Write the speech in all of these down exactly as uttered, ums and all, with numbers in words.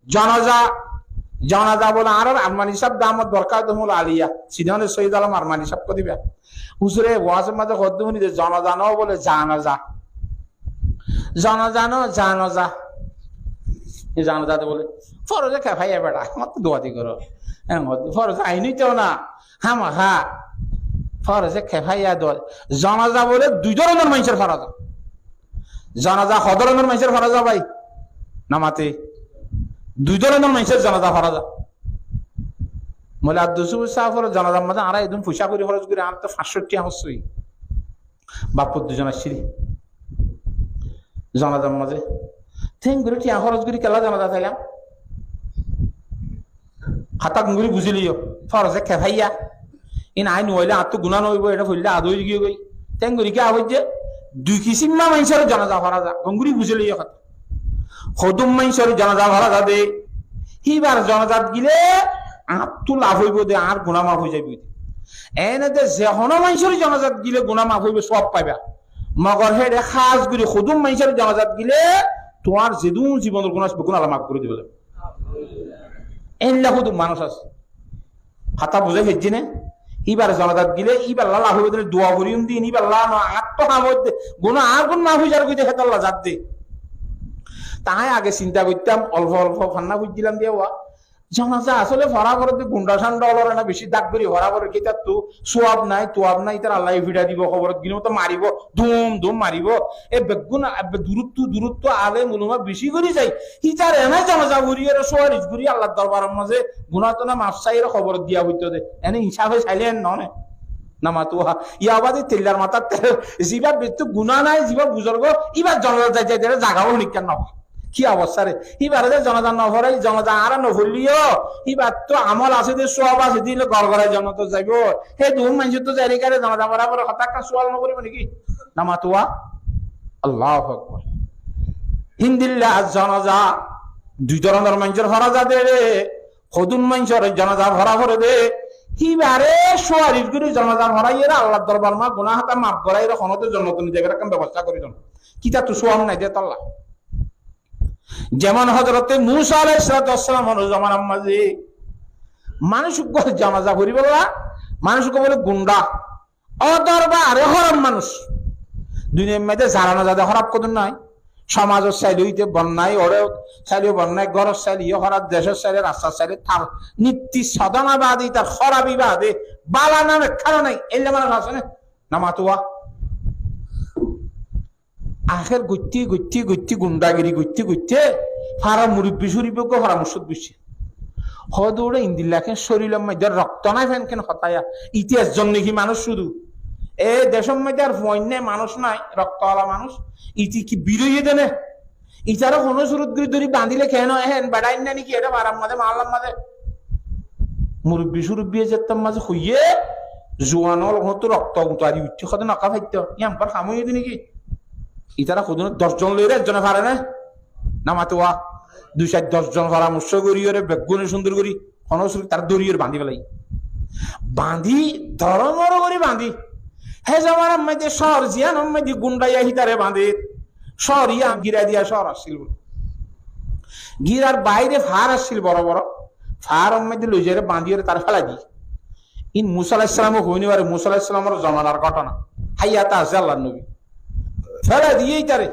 Zanaza, zanaza bóle añárar Armani sáb damat barkatuhumul aliya, Sidone Soiyid Alom Armani sáb hoó de íba. Húzure wazor mazé hoó de fúni de zanaza no bóle zanaza. Zanaza no, zanaza. E zanaza de bóle foroze kefaya beça, añáttu dua di goró. Eén hoó de foroze ain óito na, hámaha foroze kefaya dua. Zanaza bóle dui dóronor maincór fora za. Zanaza ho dóronor maincór fora za bái? Namate. Dui dóronor maincór zanaza fora za. Molla Abdul Sobur sáfor zanazar mazé añára edún foicá kori hóros gorí, añárattú fañs cót tiañ hóros óiye. Baf fut dui zon aiccíl zanazar mazé. Teén gorí tiañ hóros gorí kiyólla zanaza sailam? Hotá gún gorí buzí loiyó, foroze kefaya. Iín aññí nuwaile añáttu guná no óibo, eçé foillé añáttu ói giyói. Teén gorí kiyá foijjé? Dui kisímma maincór zanaza fora za, gún gorí buzí loiyó hotá. Hodún maincór zanaza fora za de, híbar zanazat gile añáttu laf óibo de, añár guná maf ói zaibo de. Eéne de ze honó maincór zanazat gile guná maf óibo, sóab faiba. Mogor héçe hás gorí hodún maincór zanazat gile tuáñr zedún zibonor guná asé beggún Allah maf gorí dibo de. Éilla hodún manúic asé. Hotá buzí faijjó né? Íbar zanazat gile íballa laf óibo de, dua goijjum de, íballa no, añáttu ham óiye de, guná añár gún maf ói zargói de, hétolla zar de. Te aññí age sinta goittám, olfo olfo fanná foijjílam de, wa zanaza asóle fora foré de, gundha sandha ólore na beci dak gorí fora foré, kiyólla tuáñr sóab nai, tuáñr nai, ítara Allah ye fiçá dibo, hoborot gilé to maribo, dum dum maribo. E beggún, e be-, duruttu, duruttu alem ulama beci gorí zai. Hítare ene zanaza foriyóre suwaric gorí Allar dorbaror mazé guná tuná maf saiyóre hoborot diya foitto de. Ene insafe sailé en noó né? Namatuwa. Yar bade tellar matát tel, ziba bettú guná nai, ziba buzurgo, íbar zanaza zai zai dere zaga ó honikka no. Ki obostá re? Íbare de zanaza no forai, zanaza añára no foilleyó, íbar to amol asé de, suwab asé de, íle gor gorai zonnotot zaibo. Hé dun maincóttu zaire kare zanaza fora fore hotá ekkán suwal no goribo niki? Namatuwa. Allahu Akbar. Híndilla zanaza dui dóronor maincór fora za de re, hodún maincór zanaza fora fore de, híbare suwaric gorí zanaza foraiyóre Allar dorbar ma guná hotá maf goraiyóre honóde zonnot nizai ekkán bebosta gorí don. Kitattú suwab nai de tolla. Zemon Hozrote Musa alaihissalatu wassalamor zomanar mazé manúic uggwá zanaza foribólla, manúic uggwá bóle gundha, odorbar, hóraf manúic. Duniyair mazé zara no zade hóraf hodún nai. Somazot sailé óite bonnai, óre sailé bonnai, górot sailé yó hóraf, decót sailé, rastat sailé, tar nitti sodona bade, tar hórabi bade, bála nam ekkán nai. Éilla manúic asé né? Namatuwa. Ahér goitte goitte goitte, gundhagiri goitte goitte, farar murubbi surubbi uggwá foramorcót boiccé. Hoó de, "Óre indilla ken, córilor maze rokto nai, fen ken hotá ya? Ite ezzon niki manúic cúdu? E decór maze ar fuain nai, manúic nai, roktoala manúic. Ite ki bir óiye de né? Itare honó surot gorí dóri bandile ken, ehén beçain nai niki, eçé farar maze, mahallar maze?" Murubbi surubbiye zettór maze hoiyé, zuan ól honóttu rokto utari uiththé, hoó de, "Noka faitto, yián bar ham óiye de niki?" Itara hodún doc zon loiyóre ezzone fare né? Namatuwa. Dui sair doc zon foramorco goríyóre beggúne cúndor gorí honó surot tará dóriyoré bandí félaiye. Bandí, dóro moro gorí bandí. Hé zomanar maze cóor ziyánor maze gundhaiya hítare bandé. Cóor yián gíra diya cóor accíl bóle. Gírar baire faár accíl boro boro. Faáror maze loizaiyóre bandíyóre tará félai diyé. Iín Musa alaihissalame hoói no fare, Musa alaihissalamor zomanar góthona. Háiyate asé Allar nobi. Félai diyé ítare.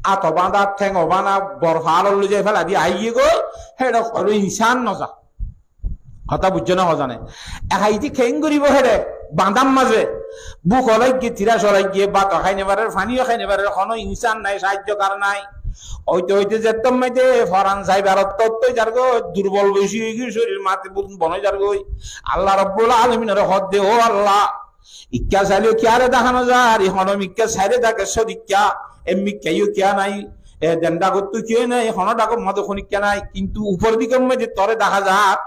Áto bañdá, théngo bañdá, bor faárot loizai félai diyé, aiyé goi, héçe hono insán no za. Hotá buijjó né hozane? Ehá ite keén goribo héçe, bañdár maze. Búk ó laiggé, tiras ó laiggé, bát ó hái no farer, faní ó hái no farer, hono insán nai, saáijjokar nai. Óite óite zettót maze foran zaibar ottót ói zargói, durbol beci ói giyói, córir mati bun bon ói zargói. Allah Rabbul Alaminore hoó de, "Ó Allah, ikká sailé kiyáre dahá no zar, e hono mikká sairé dahá sódikká, e mikká yó kiyá nai, e den dhakottú kiyó nai, hono dhakor maze honikká nai, kintu upor dikor maze tore dahá zar."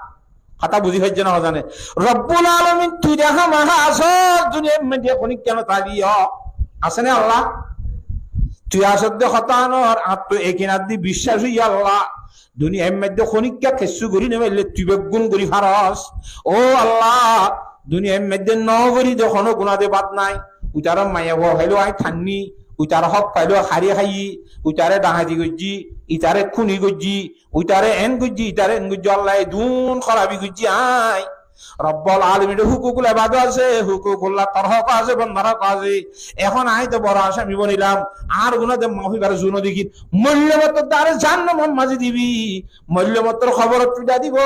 Hotá buzí faijjó né hozane? Rabbul Alamin, tui de hámaha asós, duniyair maze honikká no táibi yó. Asé né Allah? Tui asós de hotá anor, añáttu ekin addi biccác óiye Allah. Duniyair maze honikká kessú gorí no faille tui beggún gorí faros. Ó Allah, duniyair maze no gorí de hono guná de bad nai. Uitarár maiyafua failé aññí thanní, uitarár hók failé hári háiyi, uitaré dhahaiti goijjí, Itare kúni goijjí, uitare en goijjí, itare en goijjí, Allah e dun hórabi goijjí añí. Robbul Alamine hukukul ebad asé, hukukullah tor hók asé, bondar hók asé. Ehón añí to boro asami bonilam, añár guná de maf óibar zon no dekír. Moille mottor dare jahannamor maze dibi, moille mottor koborot fiçai dibo,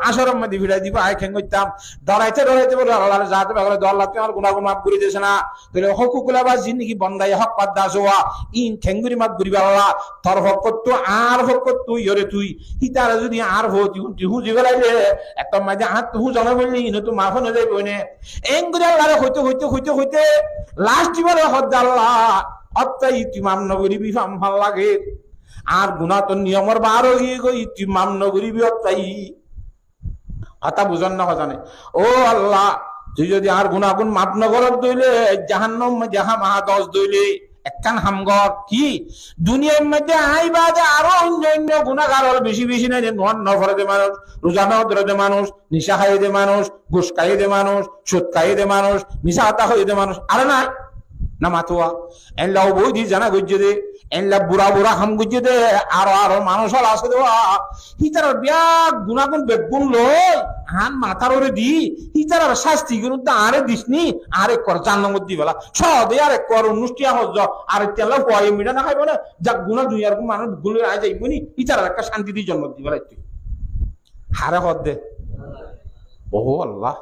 hácoror maze fiçai dibo, añí ken goittam? Doraite doraite bole, Allah re zaate pake bole, Allah tui añár guná gún maf gori des na. Tóile hukukul ebad zindigi bonda ye hók badda asé, ín kengori maf goriba Allah? Tor fokkóttu, añár fokkóttu, iyóre tui. Hítara zodi añár foti unti húzi felaile, ektor maze añáttu húzana foille, ínottú maf ói no zaibo né? Engori Allah re hoite, hoite, hoite, hoite, last ibare hoódde Allah, ottá tui maf no goribi, fam fam lage. Añár guná to niyomor baáre giyé goi, tui maf no goribi, ottá. Hotá buzón né hozane? Ó Allah, tui zodi añár guná gún maf no gorós dóile, jahannamor maze hámaha dos dóile, ekkán ham gor, ki? Duniyair maze añí bade aró oinno oinno gunágar ól beci beci nai né, nomaz no fore de manúc, ruza no dóre de manúc, nisa hái de manúc, guc hái de manúc, sud hái de manúc, misa hotá hoi de manúc, aró nai? No matuwa. Eilla uboidi zena goijjé de, eilla bura bura ham goijjé de, aró aró manúc ól asé de wa. Hítarar biya guná gún beggún loi, añár matár uore di, hítarar cásti gún de añáre dis ni, añáre ekkor jahannamot di fela. Sóde ar ekkor unnús tiya hozzo, ar tiya lla fuaye miçá no háibo né, za guná duniyar gún manúc beggún loi añí zaiyum ni, hítarar ekka cánti di zonnot di fela tui. Hare hoódde? Ó Allah.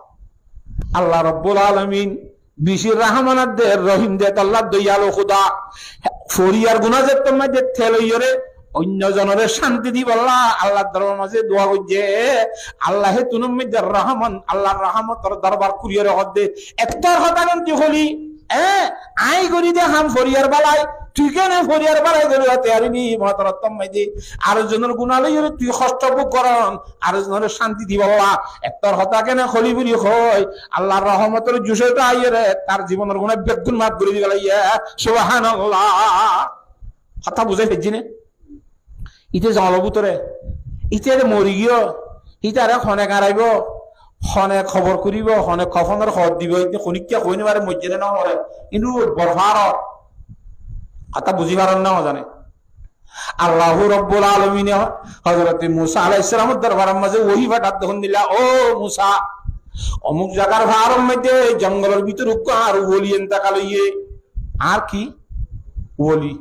Allah Robbul Alamin beci Rahman de, Rohim de, Allah doiyalu Huda. Foriyar guná zettór maze tel óiyore, oinno zonore cánti dibolla Allar dorbar maze dua goijjé. Allah hétunor maze Rahman, Allar rahmotor dorbar kuriyore hoódde, ettór hotá kén tui holi? E, añí gori de ham foriyar bálai, tui kene foriyar bálai gori hoté faribi? Motorottór maze ar zonor guná loiyore tui hosto bóg goron, ar zonore cánti dibolla ettór hotá kene holi buli hoi, Allar rahmotor jucóta aiyore tar zibonor guná beggún maf gori di félaiye. Subhanallah. Hotá buzá faijjí né? Íte zongolor bútore, íte de mori giyé, ítare hone garaibo, hone kobor goribo, hone kofonor hor dibo, íte honikka hoi no fare, moijjé né no more, kintu bor faro. Hotá buzí faron né hozane? Allahu Robbul Alamine Hozrote Musa alaihissalamor dorbaror maze wohi fathádde, hondilla, "Ó Musa, omuk zagar faáror maze zongolor bútore uggwá añár woli entekal óiye." Añár ki? Woli.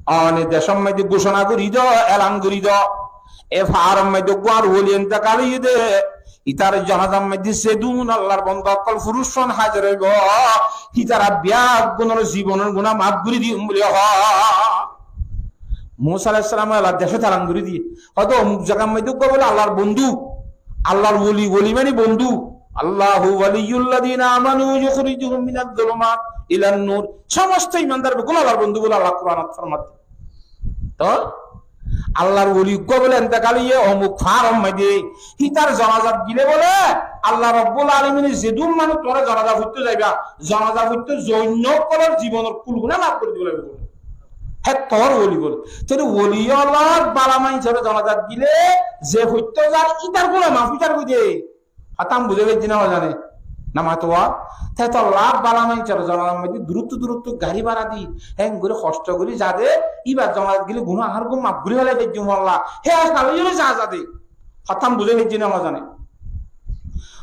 One decór maze gúcona gori do, elan gori do, e faáror maze uggwá añár woli entekal óiye de. Ítar zonazar maze zedún Allar bonda ókkol furuc fon házir óibo, ítara beggúnor zibonor guná maf gori diyum buli hoó. Musa alaihissalam Allar decót elan gori diye, hoódde omuk zagar maze uggwá bole Allar bondu, Allar woli, woli mani bondu. "Allahu waliyyul ladina amanu yukhrijuhum minaz zulumati ilan nur." Somosto imandar beggún Allar bondu buli Allah Kuranot formadde. To Allar woli uggwá bole entekal óiye omuk faáror maze, ítar zonazat gile bole Allah Robbul Alamine zedún manúc tuáñra zonaza foitto zaiba, zonaza foitto zoinno ókkolor zibonor kul guná maf gori dibo laibo bole. Hé tor woli bole. Tóile woli ókkol bála maincór zonazat gile ze foitto zar, ítar guná maf óitar goi de. Hotá buzá faijjí né hozane? No matuwa. Te tolla bála maincór zonazar maze duruttu duruttu gari bára di, héen gori hosto gori zade, íbar zonazat gile guná añár gún maf gori félai faijjum Allah. Hé asá loi za zade. Hotá buzá faijjí né hozane?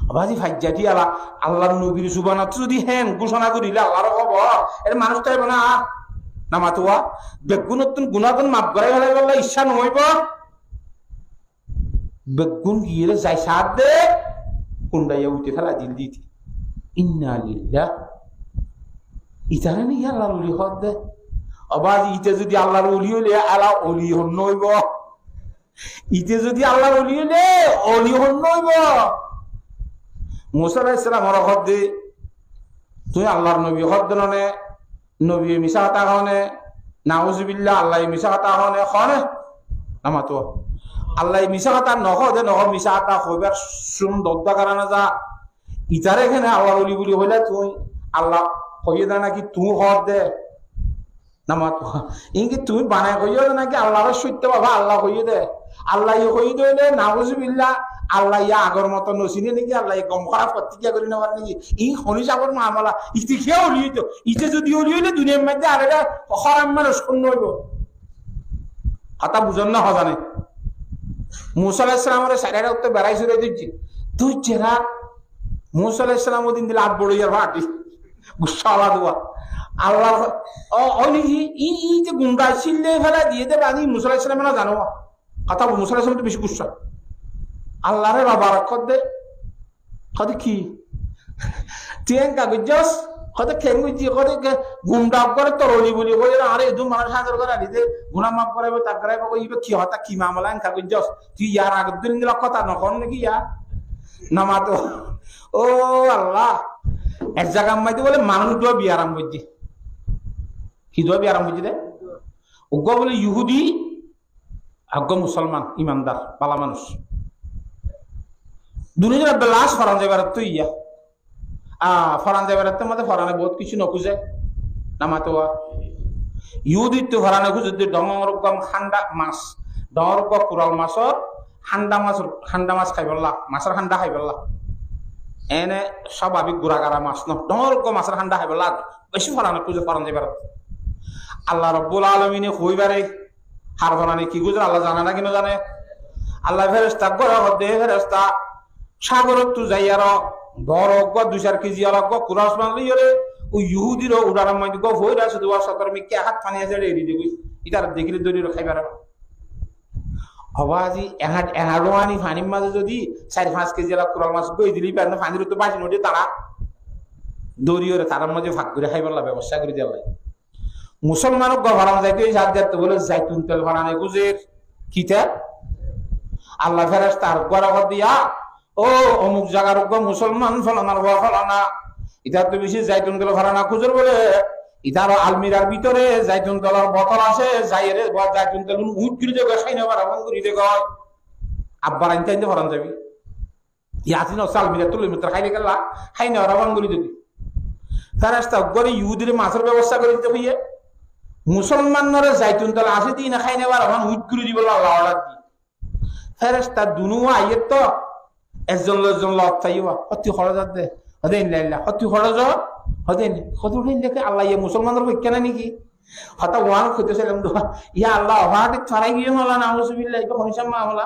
Bázi faijja di ala, Allar nobir zubanot zodi héen gúcona gorile Allar hóbor, ere manúc táibo na? No matuwa. Beggúnottún guná gún maf gorai félaibolla icca no óibo. Beggún giyóre zai saádde, kundaiya uthi félai dil de íte. Inna lillah. Ítare né ki Allar woli hoódde? Ó bázi, íte zodi Allar woli óile, ala woli honnúa óibo? Íte zodi Allar woli óile, woli honnúa óibo? Musa alaihissalamore hoódde, tuñí Allar nobi hoódde no né? Nobiye misá hotá hoó né? Nauzubillah, Allaye misá hotá hoó né? Hoó né? No matuwa. Allaye misá hotá no hoó de, no hoó, misá hotá hoibar cúndor dókar no za. Ítare kene Allar woli buli hoila tuñí, Allah hoiyé de naki tuñí hoódde? No matuwa. Inki tuñí banai hoiyó de naki Allar sóitto baba Allah hoiyé de? Allaye hoiyé de óile, nauzubillah, Allaye agor moto no sine naki? Allaye gom hóraf fottí kiya gori no fare naki? Ín honi sabor muamala? Íte kiyá woli óito? Íte zodi woli óile duniyar maze ar ekka hóram manúc honnúa óibo? Hotá buzón né hozane? Musa aláihissalamoré sairó uttú berai surai dóijje. Dóijje na. Musa aláihissalam ódin dile át boçoiyar fáti. Guccá ala duwa. Allah, o, o, i, i, i ze gunda asíl de félai diye de bani Musa aláihissalame no zane. Hotá Musa aláihissalam to beci guccá. Allahre mubarak hoó de. Hoóde ki? Tui enka goijjós? Hoóde ken goijjí? Hoóde ke gunda uggwáre toroli buli hoiyóre añáre edún manúic házir gorí aní de, guná maf goráibo, tak goráibo, koi iba ki hotá, ki mamela enka goijjós? Tui yar age din endilla hotá no hoón niki ya? Namato. Ó Allah. Ek zagar maze bóle manúic duwa biyaram goijjé. Ki duwa biyaram goijjé de? Uggwá bóle Yuhudi, uggwá musolman, imandar, bála manúic. Duniyar bela asé foran zaibar ottu iya. A, foran zaibar ottu mane forane bout kissú no kúze. Namato wa. Yuhudittú forane kúze de dóñr uggwá hánda mas. Dóñr uggwá kural masor hánda mas, hánda mas háibolla, masor hánda háibolla. Ene sábabik gura gara mas no. Dóñr uggwá masor hánda háibolla. Beci forane kúze foran zaibar ottu. Allah Rabbul Alamine hoibare Har forane ki guzore Allah zane naki no zane? Allah feresta uggwáre hoó de, feresta, sagorottu zaiyaró boro uggwá dui sar kezi ola uggwá kuras mas loiyóre, ui Yuhudir uçanor maze uggwá foira asé de, uwar sotor mikká hát faní asé, eri de goi. Itarare dekíle dóri ore háibar. Oba azi ehañ, ehañ ruwani fanir maze zodi sair fañs kezi ola kural mas goi dile, ibar fanír uore báci no de, tara dóri ore tarar maze fak gori háibar lá bebosta gori diyar lá. Musolman uggwá foran zaito, ei sadde bóle zaitun tel forane gúzer. Ki tel? Allah feresta uggwáre hoó de, ó omuk zagar uggwá musolman folanar fua folana, itar to beci zaitun tel forana gúzer bóle, itar almirar bútore zaitun telor botol asé, zaiyóre zaitun tel uñ uñit gori de goi, hái no fare fán gori de goi. Abbar añte añte foran zaibi. Yasin o sal mira tuli mitra háile gela, hái no fare fán gori de goi. Feresta uggwáre Yuhudire masor bebosta gori dito hoiye. Musolmanore zaitun tel asé de ine hái no fare fán uñit gori dibolla Allah order diye. Feresta dunu aiyér to, ekzon loi ekzon lot faiye, hoó tui hoçé zar de, hoó de illa illa, hoó tui hoçé zar, hoó de illa, hoó de illa ke Allah ye musolmanor foikká nai niki? Hotá uán hoito sailam de, ya Allah, ofarit farai giyé mala, nauzubillah, iba hon hísab mamela?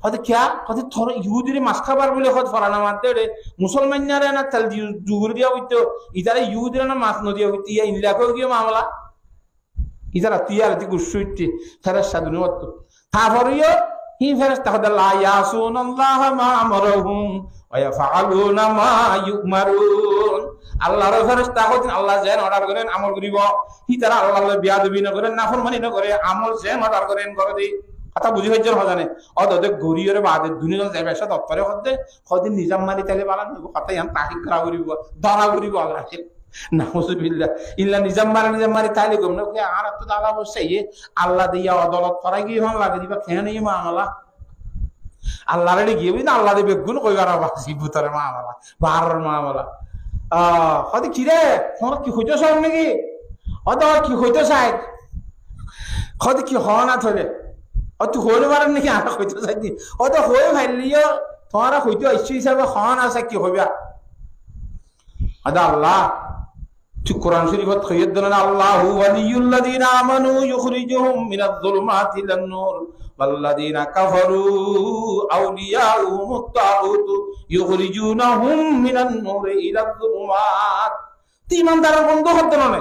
Hoó de kiya? Hoó de tor Yuhudire mas hábar buli hoó de forana mat de re, musolmanore na tel di, duguri diya óito, itare Yuhudire na mas no diya óito, ya illa hoi giyé mamela. Itara tiyar di gussá uiththé, feresta dunu ottu. Tarfore yó, hí feresta hoó de, لا يعصون الله ما أمرهم ويفعلون ما يؤمرون. Allar feresta hoó de, Allah zen order goren, amol goribo. Hítara Allar loi beyadobi no goren, naformani no goren, amol zen order goren, gore de. Hotá buzi faijjó né hozane? Ó de, de gori ore bade duniyar zaibar sóde ottore hoó de, hoó de nizam mani taile bála no óibo, hotá iyan tahkik gora goribo, dora goribo Allar. Nauzubillah. Illa nizam mari, nizam mari taile gom no, ke añára to dala bossaiye, Allah de ya odolot farai giyé fán lage diba, keén ye mamela? Allah re giyé buli Allah de beggún hoi fara basi bútore mamela, baror mamela. Ah, hoó de ki re, tuáñra ki hoito saó niki? Hoó de ki hoito sai? Hoó de ki hoó na toile? Hoó de tui hoi no faros niki, añára hoito sai de. Hoó de hoi faille yó, tuáñra hoito aicco hísabe hoó na sai ki hoiba? Ada Allah, tui Kuran Shorifot hoiyé de na, الله ولي الذين آمنوا يخرجهم من الظلمات إلى النور والذين كفروا أولياؤهم الطاغوت يخرجونهم من النور إلى الظلمات. Tui imandaror bondú hoó de no né?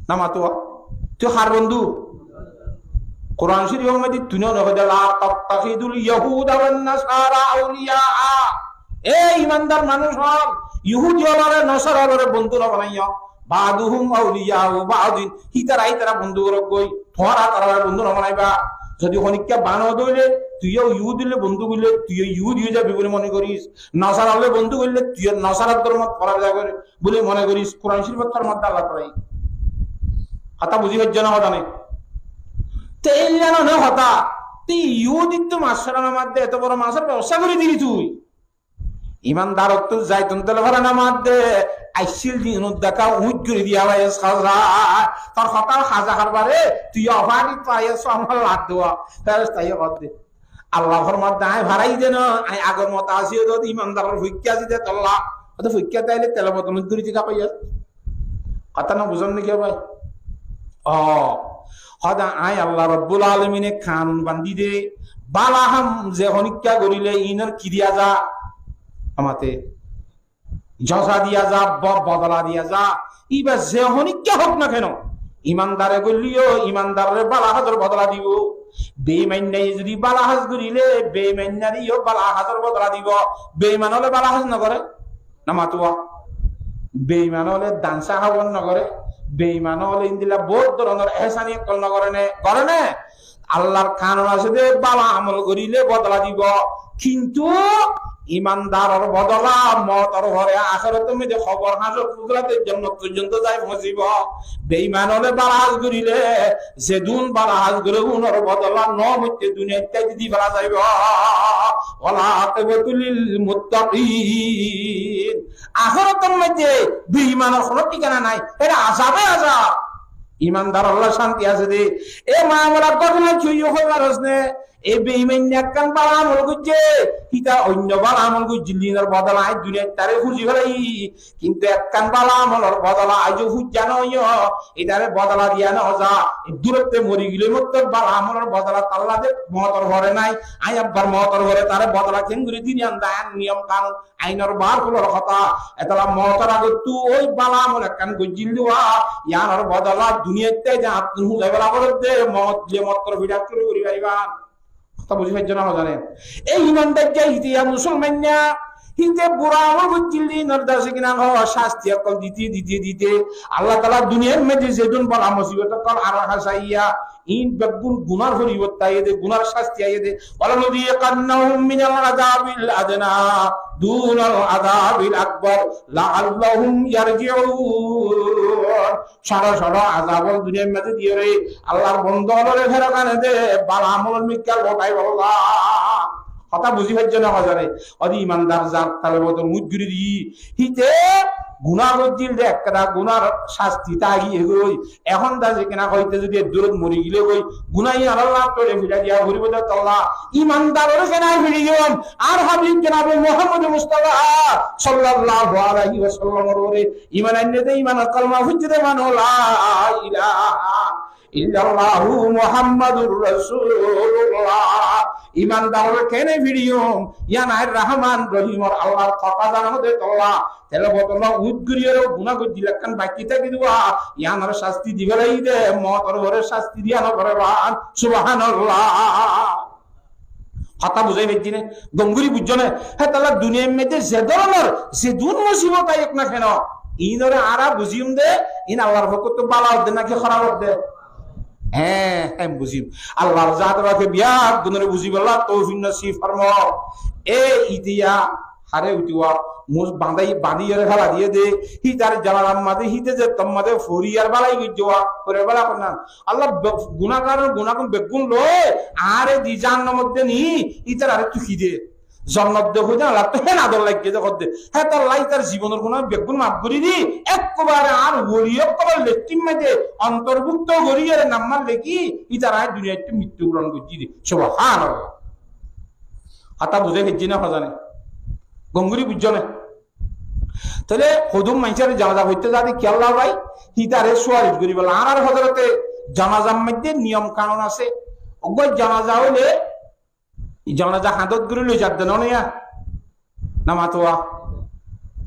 Namato. Tui har bondú? Kuran Shorifor maze tui no hoó de, لا تتخذوا اليهود والنصارى أولياء. E imandar manúic ól, Yuhudi ólore, Nasara ólore bondú no banaiyo. بعضهم أولياء بعض. Hítara hítara bondú goró goi. Tuáñra tarare bondú no banaiba. Zodi honikka bano de óile, tui yó Yuhudir loi bondú goille, tui yó Yuhudi ói zabi buli mone goris. Nasarar loi bondú goille, tui yó Nasarar dormot fora za goris. Buli mone goris, Kuran Shorifot tor maze Allah tala. Hotá buzi faijjó né hozane? Te illa no né hotá. Tui Yuhudittú mas foranar maze eto boro masor bebosta gori dili tui. Imandarottu zaitun tel foranar maze aiccíl de inut deka uñit gori diya bái haza. Tor hotá haza harbare, tui ofarit faiyos amar lad duwa. Ferestaye hoó de. Allah formar de, añí farai de no, añí agor moto así de, imandaror foikká así de tolla. Hoó de foikká taile telo bodol duri dika hoiyas. Hotá no buzón niki bái? Ó, Hoóde aññí Allah Rabbul Alamine kanun bandí de, bála ham ze honikká goríle inor ki diya za? Amate jaza diya za, bo-, bodola diya za. Íba ze honikká hók na keno, imandare goillé yó imandarre bála házor bodola dibo. Beimainnaye zodi bála hás goríle beimainnare yó bála házor bodola dibo. Beiman óle bála hás nogoré? Namatuwa. Beiman óle dansa háwar nogoré? Beiman óle indilla bout dóronor ehsani ókkol nogoré né? Goré né? Allar kanun asé de bála amol goríle bodola dibo, kintu imandaror bodola moutor fore, ahérator moidde kobor, hácor, fukurate, jonnot foijjonto zai foóñsibo. Beiman óle bála hás goríle, zedún bála hás goré, unor bodola no moitte duniyait táite di fela zaibo. Wal aqibatu lil muttaqin. Ahérator moidde beimanor hono thíkana nai, ere azabe azab. Imandar olla cánti asé de. E maamela gótona ki óiye hoibar asé né? E beimainne ekkán bála amol goijjé, híte oinno bála amol goijjíl de, inor bodola aññí duniyait tare fúzi félaiyi. Kintu ekkán bála amolor bodola aijjó fúzza no óiyo, ítare bodola diya no za. E durotte mori gile mottor bála amolor bodola talla de moutor fore nai. Aññí abbar moutor fore tare bodola keéngorí diyum, yián niyom kanun. Ainor bar kulor hotá, etolla moutor agottú ói bála amol ekkán goijjíl de, yiánor bodola duniyait táite añttún fúzai fela foredde, mout dile mottor fira cúru gorí faribá. Hotá buzí faijjó né hoózane? Ei imandar ze híte ya musolman na, híte bura amol goijjíl de, inor dase kina hoó casti ókkol dite, dite, dite, Allah taala duniyair moidde zedún bála musibot ókkol añárar hañsé aiyé, in beggún gunar foriborte aiyé de, gunar casti aiyé de. ولنذيقنهم من العذاب الأدنى دون العذاب الأكبر لعلهم يرجعون. Córo córo azab ol duniyair maze diyóre Allar bonda ólore ferot ane de, bála amol ol mikká lotai bolla. Hotá buzí faijjó né hoózane? Óde imandar zar tale botor muj guri di, híte guna goijjíl de, ekkán gunar casti táki giyé goi. Ehón dase kina hoite zodi e durot mori gile goi, guna yián Allah tole fira diya foribo de tolla. Imandarore kena firiyum, añár Habib janabe Muhammad Mustafa sallallahu alaihi wasallamor uore iman ainne de, imanor kalma foijje de, mane la ilaha illallahu Muhammadur Rasulullah. Imandarore kene firiyum, yián aññí Rahman Rohimor Allar hotá zano de tolla. Tele bodola uñt guriyóre guna goijjíl ekkán baki táki de, yiánor casti di félaiyi de, moutor fore casti diya no fore bán. Subhanallah. Hotá buzí faijjó né? Gom guri buijjó né? Hétolla duniyair moidde ze dóronor zedún musibot aiyók na keno, inore añára buziyum de, in Allar fokkóttu bála ódde náki hóraf ódde? Hé, hé, buziyum. Allar zate pake biyaggúnore buzibálla toufik nosib formok. E itiya hare utuwa, mus bandai, bandi yore fela diye de, hítar janazar maze, híte ze tom maze, fori ar bálai goijje wa, fori ar bála korna. Allah be-, gunagar, gunagun beggún loi, añáre di jahannamot de ni, hítare tu ki de? Jonnot de hoide, Allah to hena dor lagge de hodde. Hétolla hítar jibonor guna beggún maf gori di, ekkobare añár woli okkol or list or maze ontorbhukto gori yore nambar leki, hítare aññí duniyait tu mittu boron goijji de. Subhanallah. Hotá buzí faijjó né hoózane? Gom guri buijjó né? Tole hodún maincóre janaza foitte zade kiyólla bái, hítare suwaric gori bolla. Añárar hozorote janazar moidde niyom kanun asé. Uggwá janaza óile, janaza hañdot gori loi zadde no niya? Namatuwa.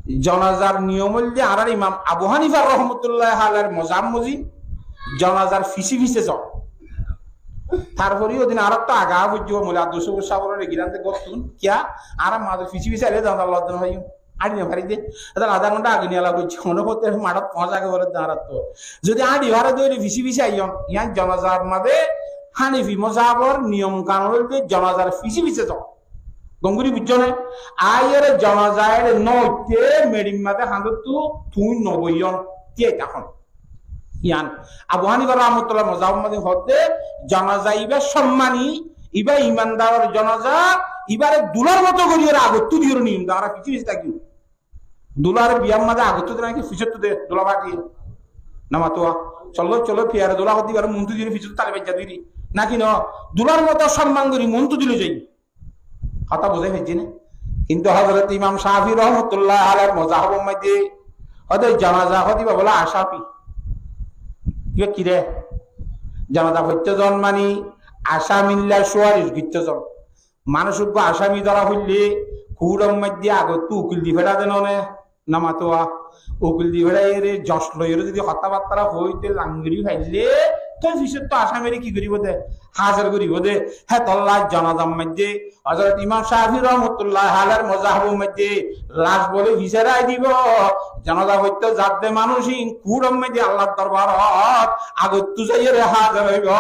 Janazar niyom óilde añárar Imam Abu Hanifa rahmatullahi alaihir mozhab mozin janazar fise fise zo. Tarfore odin añárar to aga foijjó, Molla Abdul Sabur sábore gilande gottun. Kiya? Añára mazor fise fise aile janaza lodde no faiyum. Añçi no fari de. Eda adha gonṭa age niyala goijje, mone hotte maçot foóñsa age bole de añárattu. Zodi añçi fare de óile fise fise aiyum. Yián janazar maze Hanafi mozhabor niyom kanun óilde janazar fise fise zo. Gom gori buijjó né? Aiyóre janaza ere no uiththé meçir maze hañdottu tuñí no boiyón. Tiyai tákon. Yián Abu Hanifa rahmatullah mozhabor maze hoódde, janaza ibá sommani, ibá imandaror janaza, ibáre dular moto goriyóre agottú diyóre niyum, añára fise fise táki. Dular biyar maze agottú de náki fisottu de, dula baki. Namatuwa. Colo, colo, fiyare dula hoódde ibáre muntu diyóre fisottu tali baijja diri. Náki no, dular moto somman gori muntu dile zai. Hotá buzí faijjó né? Kintu Hozrot Imam Shafi rahmatullah alaihir mozhabor maze hoódde janaza hoódde ibá bole asafi. Ibá ki re? Janaza foittó zon mani asamilla suwaric goittó zon. Manúic uggwá asami dóra foille kuthor maijjé agottú ukil di feçá de no né? Namatuwa. Ukil di feçáiyore joc loiyore zodi hotábattara hoite langori faille, toi fisottu asamire ki goribo de? Házir goribo de. Hétolla janazar maijjé Hozrot Imam Shafi rahmatullahi alaihir mozhabor maijjé lac bole fisái dibo, janaza foittó zadde manúic in kuthor maijjé Allar dorbarot agottú zaiyore házir óibo.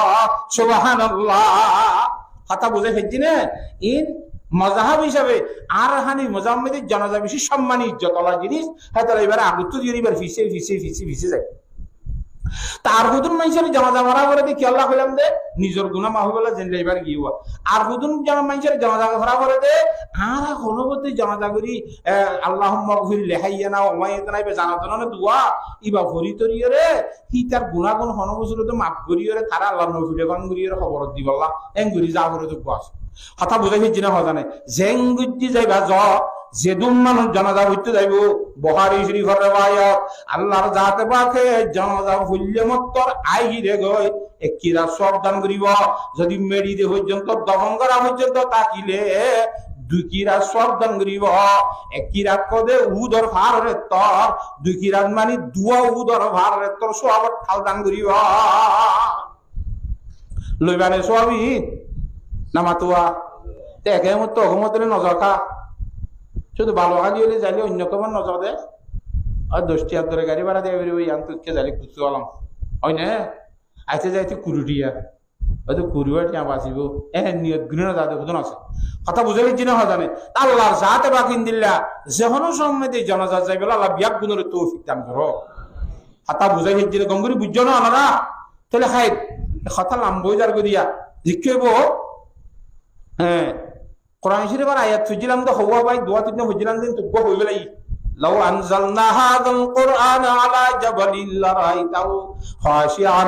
Subhanallah. Hotá buzá faijjó né? In mozhab hísabe añárar Hanafi mozhabor maijjé janaza beci sommani, ijjot ola jinis, hétolla ibare agottú zaiyore ibare fisái, fisái, fisái, fisái zai. Te ar hodún maincór janaza fora fore de, kiyólla hoilam de, nizor guná maf óibolla zeilla ibare giyé. Ar hodún jana-, maincór janaza fora fore de, añára hono bote janaza gorí, eh, Allahumma gfir li hayyina wa mayyitina, iba zanazar dua, iba fori toriyore, hítar guná gun hono bosór de maf goriyore, tará Allar nofile fan goriyore hoborot dibolla, en gorí za fore de guás. Hotá buzá faijjó né hozane? Zeén goijjé zaiba zo, zedún manúic janaza foittó zaibo, Buhári Córifor rewayot, Allar zate pake janaza foille mottor aigile goi, ekkirat suwab dan goribo. Zodi meçi de foijjonto, dofon gora foijjonto tákile, dui kirat suwab dan goribo. Ekkirat kode Uhudor faáror ettor, dui kirat mani duwa Uhudor faáror ettor suwabor thal dan goribo. Loiba né suwab in? Namatuwa. Te eke motto oke motto nozor ka. Cúdu balo hali óile zaile oinno kemor nozor de. Ar doc tiya dore gari bára diya foribo, iyan tu ikke zaile kutu alam. Ói né? Aite zaite kuri tiya. Óito kuri tiya basibo. Ehen niyot guri no zade hodún asé. Hotá buzá faijjó né hozane? Allar zate pake endilla, ze hono somoy de janazat zaibolla Allah biyaggúnore toufik dan goro. Hotá buzá faijjó né, gom gorí buijjó né onora? Tóile háir, e hotá lamba ói zargói diya. Zikké bo, hé, Kuran Córifor ayat foijjílam de, houwa bái, duwa tinna foijjílam de, tuggúa hoi félai. لو أنزلنا هذا القرآن على جبل لرأيته خاشعا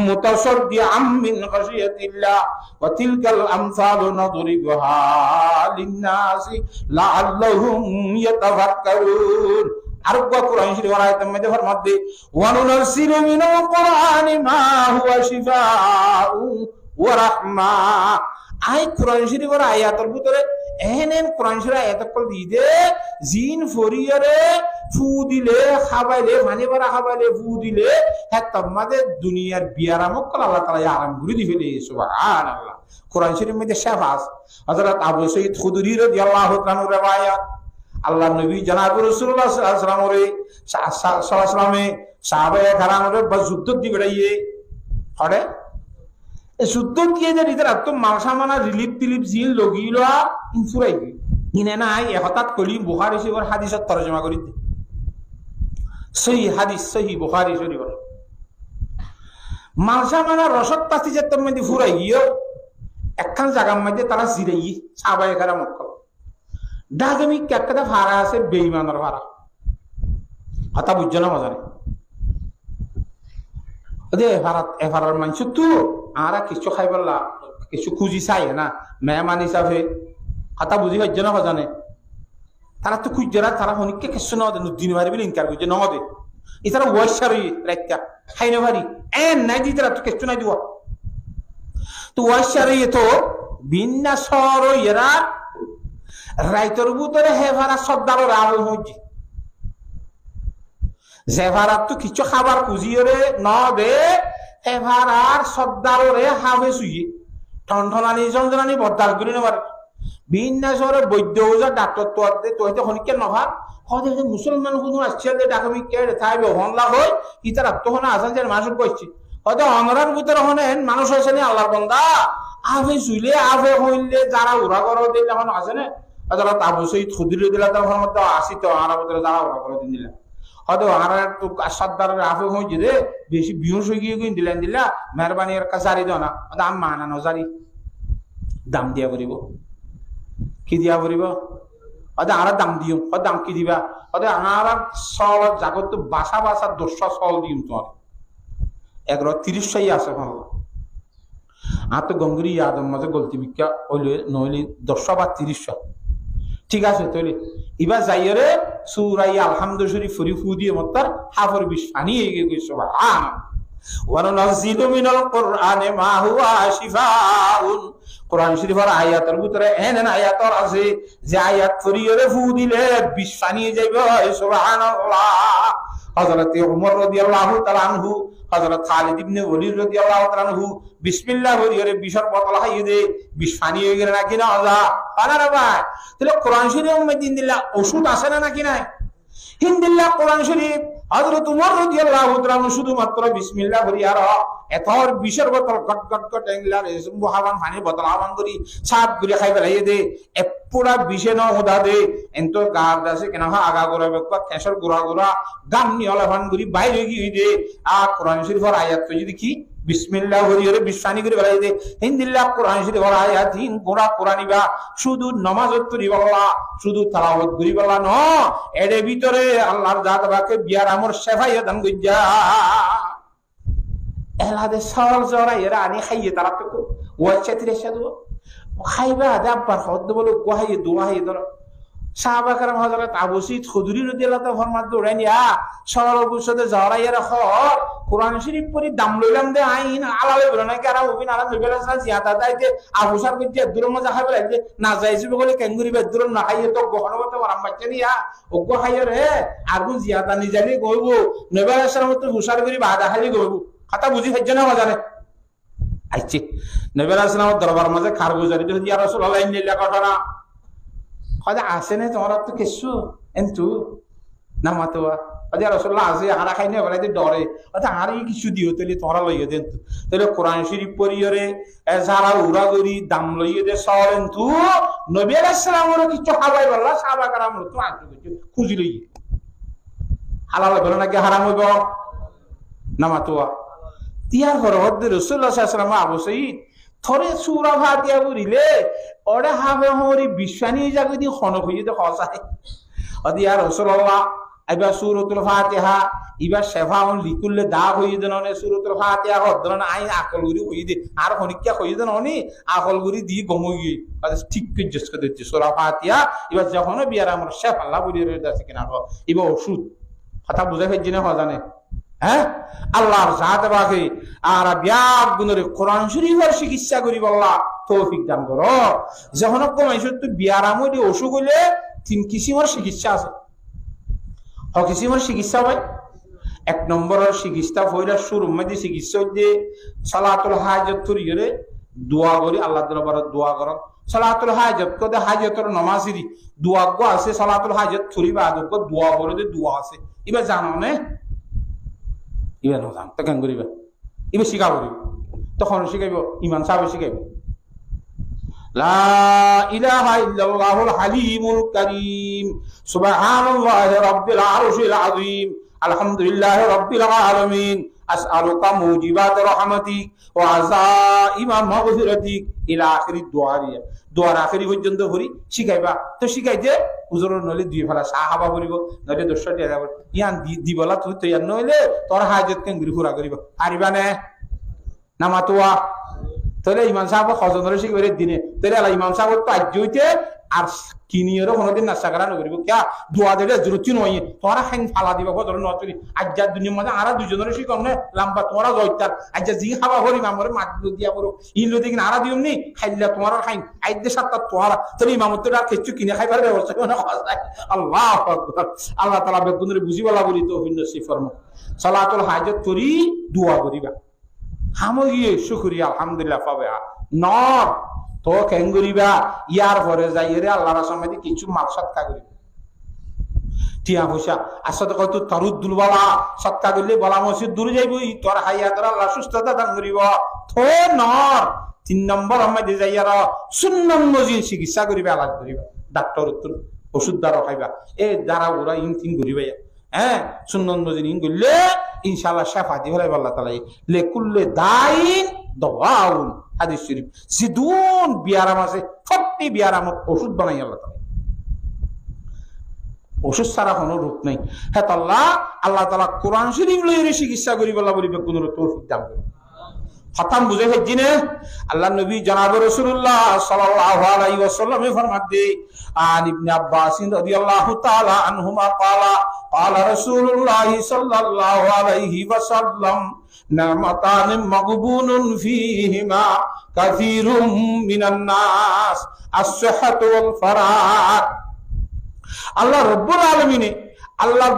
متصدعا من خشية الله وتلك الأمثال نضربها للناس لعلهم يتفكرون. Areggúa Kuran Córifor ayator maze formar de, وننزل من القرآن ما هو شفاء ورحمة. Añí Kuran Córifor ayator bútore en en Kuran Córifor ayat ókkol di de, ziín foriyóre fú dile, hábaile, faní bára hábaile, fú dile, héttor maze duniyar biyaram ókkol Allah taala ye aram gorí di féle. Subhanallah. Kuran Córifor maze cefa asé. Hozrot Abu Said Khudri radiyallahu taala anhu rewayat, Allar nobi janabe Rosulullah sallallahu alaihi wasallam ore, sa-, sa-, sallallahu alaihi wasallam e sahabaye keramore ba juddot di beçaiye. Hore? E juddot giyé de itarattu mal samana, rilif tilif ziín logiyé, in furai giyé. Ine nai, e hotá hoili Buhári Córifor hadisor torjoma gorí de. Sóhi hadis, sóhi Buhári Córifor. Mal samana rosot tasi zettor maze furai giyé, ekkán zagar maze tara ziraiyé, sahabaye keram ókkol. Dhaka mikká ekkán fara asé, beimanor fara. Hotá buijjó né hozane? Óde e farat, e farar maincóttu añára kessú háibolla, kessú kúzi sai na, meheman hísafe. Hotá buzí faijjó né hozane? Tara tu kúijjé na, tara honikka kessú no de, no dine fari buli inkar goijjé, no de. Itara uwaiccá roiye, raitta hái no fari. En nai de, itarattu kessú nai de. Toi uwaiccá roiye to, binna sóor óiye ra, raitor bútore he farar sordar ore afe foijjé. Ze farattu kessú hábar kúziyóre no de, he farar sordar ore afe suiye. Thonthonani zonzonani bordas gorí no fare. Binna sóore boiddo uza daktor tuwade, tuwaite honikka no far. Hode hode musolman hudun ascé de dhaka mikká ere taibe honla hoi, itarattu hone asan zer manúic uggwá ascé. Hode onorar bútore hone en manúic asé né Allar bonda? Afe suile, afe hoille, zara ura goro dilla hone asé né? Hozrot Abu Said Khudri radiyallahu taala anhu formar de, asé to, añárar bútore zara ura goro dilla. Hode añárar tu sordar ore afe hoijjé de, beci biyuc ói giyé goi dilla dilla, meherbani ekka zari do na. Hode añí mana no zari. Dam diya foribo. Ki diya foribo? Hode añára dam diyum. Hode dam ki diba? Hode añára sóol zagottu basa basa doccwá sóol diyum tuáñre. Egaro tiricwá asé, hon. Añáttu gom gorí yador maze golti mikká óile no óile doccwá ba tiricwá. Thík asé, tóile iba zaiyóre Sura Alhamdu Córif fori fú diye mottor háfor bic faní ói giyé goi, subhanallah. وننزل من القرآن ما هو شفاء. Kuran Córifor ayator bútore en en ayator asé, ze ayat foriyóre fú dile bic fani ói zaiboi. Subhanallah. Hozrot Umar rodiyallahu taala anhu, Hozrot Khalid ibne Walid rodiyallahu taala anhu, bismillah foriyóre bicor botol háiye de, bic fani ói giyé né náki no? Hoó de, hoó de bái. Tóile Kuran Córifor moidde endilla ocúd asé né náki nai? Héndilla Kuran Córif, Hozrot Umar rodiyallahu taala anhu cúdu matro bismillah fori ar etor bicor botol got got got endilla resumbu hában, fanir botol hában gorí, saf gorí hái félaiye de, ek fura bice no uda de, ento gar dase kena há aga gura bekba, keñcor gura gura, gam ni olefan gorí bair ói giyé de, a Kuran Córifor ayat foijje de ki, bismillah foriyóre bic fani gorí félaiye de. Héndilla Kuran Córifor ayat hín gura Kuran iba cúdu nomazot foribálla, cúdu tilawot goribálla no, ere bútore Allar zate pake biyaramor cefa dan goijjé. Ela de sóol zoraiyóre ani háiye, tará to ko, uwacca tira cadu. Háiba de abbar hoódde bóle, uggúa háiye, duwá háiye, dóro. Sahaba keram Hozrot Abu Said Khudri rodiyallahu taala anhu formar de, uçáin ya, sóolor gusó de zoraiyóre hoór, Kuran Córif fori dam loilam de, añí hín alal óibo né náki, añára óibo né, añára Nobi alaihissalam ziyarot aite, Abu Said goijje, eddúror mazé hái félaiye de, na zaiz óibo bóle, keén goriba, eddúror no háiye, to gohóno gotte moram baiccá ni ya, uggúa háiyoré, ar gún ziyarot ni zaile gom óibo, Nobi alaihissalam ottu fusár gori baade háile gom óibo. Hotá buzí faijjó né, mazé né? Aiccé. Nobi alaihissalamor dorbar mazé karguzari de, "Ya Rasulullah, endilla gótona." Hoó de, "Asé né tuáñrattu kessú, entu na matuwa?" Hoó de, "Ya Rasulullah, asé, añára hái no félai de dóre." Hoó de, "Añáre kessú diyo, tóile tuáñra loiyo de entu." Tóile Kuran Córif foriyóre, e, zara ura gori dam loiye de sóol entu, Nobi alaihissalamoré kessú hábai bolla, sahaba keramoré to añcu kessú kúzi loiye. Halal óibo né náki háram óibo? Na matuwa. Iyar fore hoódde Rosulullah sallallahu alaihi wasallam, "Abu Said, toré sura Fatiha forile, ore háfe hoóri bic fani ói zagói de, hone hoiyé de hoó sai." Hoódde, "Ya Rosulullah, iba suratul Fatiha, iba shefaun likulli da hoiyé de no né, suratul Fatiha hoódde no né, añí akol gori hoiyé de, ar honikka hoiyé de no né, akol gori di gom ói giyói." Hoódde, "Thík hoiyós de, sura Fatiha, iba ze hono biyaramor shefa Allah boli roi de asé ki na hoó, iba ocúd." Hotá buzá faijjó né, hoó de né? Hé? Allar zate pake añára beggúnore Kuran Córifor cikissá goribálla toufik dan goró. Ze hono uggúa maincóttu biyaram óile, ocúk óile tin kisimor cikissá asé. Ho kisimor cikissá bái? Ek nomboror cikissá, foila cúrur mazé cikissá óilde solatul hajot foriyóre dua gori, Allar dorbarot dua gorón. Solatul hajot hoó de hajotor nomaziri dua uggúa asé, solatul hajot fori baade uggúa dua goré de dua asé. Iba zano né? Iba no zano. Te keén goriba? Iba cíka foribo. Te hone cíkaibo? Imam sábe cíkaibo. لا إله إلا الله الحليم الكريم. سبحان الله رب العرش العظيم. الحمد لله رب العالمين. أسألك موجبات رحمتك وعزائم مغفرتك إلى آخر الدعاء. Duar ahéri foijjonto fori cíkaiba. To cíkaite huzuror noile dui fela cá hába foribo, noile doc tiya diya foribo. Yián di-, dibálla tui toiyar noile tuáñr hajot keéngori fura goriba? Fariba né? Na matuwa? Tóile imam sáb hozonoré cíkaibar dine. Tóile ala imam sáb to aijja óite ar kiniyóre honodin nasta gora no goribo. Kiyá? Dua dile zurot no óiye. Tuáñra háin fala diba, hozor no tuli. Aijja duniyar mazé añára duizonoré cíkon né, lamba tuáñra zoittar. Aijja zi hába fori imamoré mat diya foribo. Iín loi de kiná añára diyum ni, hailla tuáñrar háin, aidde satta tuáñra. Tóile imamottu ar kessú kine háibar bebosta no asé. Allahu Akbar. Allah taala beggúnore buzibálla buli toufik nosib formok. Solatul hajot fori dua goriba. Ham óigiye, cúkuriya, alhamdulillah, faiba. Nor, to keén goriba, yar fore zaiyóre Allar rastar mazé kessú mal sodka goriba. Tiya foisa, as-sadaqatu taruddul bala, sodka goille bala musibot dur zaibo, tuáñr háyator Allah sustota dan goribo. To nor, tin nombor mazé zaiyóre sunnot mozin cikissá goriba, elaj goriba. Daktor ottun ocúd dara háiba. E dara ura iín tin goriba ya. Hé, sunnot mozin iín goille, inshallah, cefa di félaibo Allah taala. لكل داء دواء. Hadis corif. Zedún biyaram asé, fottí biyaramor ocúd banaiye Allah taala. Ocúd sára hono rug nai. Hétolla Allah taala Kuran corif loiyóre cikissá goribolla buli beggúnore toufik dan gorouk. Hotá buzí faijjí né? Allar nobi jonabe Rosulullah sallallahu alaihi wasallame formadde, عن ابن عباس رضي الله تعالى عنهما قال، قال رسول الله صلى الله عليه وسلم، نعمتان مغبون فيهما كثير من الناس، الصحة والفراغ. Allah Rabbul Alamine, Allah